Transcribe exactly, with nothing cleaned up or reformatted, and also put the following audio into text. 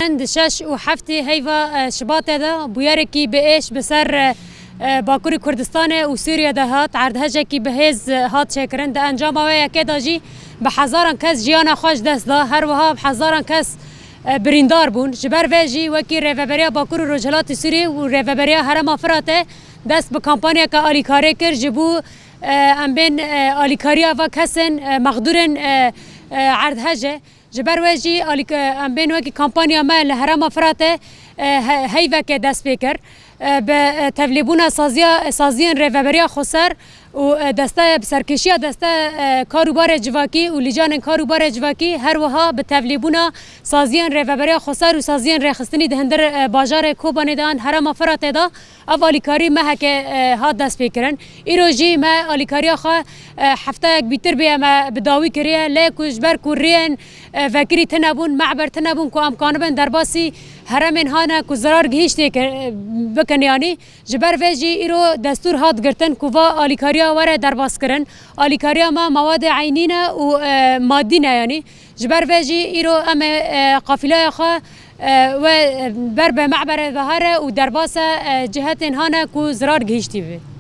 Di şeş û heftê heyva, e, Şibatê de bûyerekî bi êş bi ser, e, e, Bakurê Kurdistanê û Sûriyê de hat. Erdhejekî bi hêz, e, hat çêkirin. Di encama wê yekê de jî bi hezaran kes jiyana xwe ji dest da. Her wiha bi hezaran kes, e, birîndar bûn. Ji ber vê jî wekî Rêveberiya Bakur û Rojhilatê Sûriyê û Rêveberiya Herêma Firatê dest bi kampanyeke alîkarê kir ji bo, e, em bên, e, alîkariya va kesên, e, mexdûrên, e, e, erdhejê. Ji ber wê jî alîk-, em bên wekî kampanya me li Herêma Firatê, e, he-, heyveke dest pê kir. E, bi, e, tevlîbûna saziya, saziyên Rêveberiya Xweser û, e, desteya, bi serkêşiya desteya, e, kar û barê civakî û lîcanên kar û barê civakî, her wiha bi tevlîbûna saziyên Rêveberiya Xweser û saziyên rêxistinî di hundir, e, bajarê Kobanê de an Herêma Firatê de, ev alîkarî meheke, e, hat destpêkirin. Îro jî me alîkariya xwe, e, heftayek bîtir bê me bi dawî kiriye, lê ku ji ber ku rêyên, e, vekirî tune bûn, me'ber tune bûn ku em kanibin derbasî herêmên hane ku zirar gihîştê ke-, bikin, yanî ji ber vê jî îro destûr hat girtin ku va alîkariya were derbaskirin. Alîkariya me mawadê eynî ne û, e, madî ne, yanî ji ber vê jî îro em ê, e, qafîlaya xwe, e, we, e, ber bi me'berê ve here û derbasa, e, cihetên hane ku zirar gihîştî bi.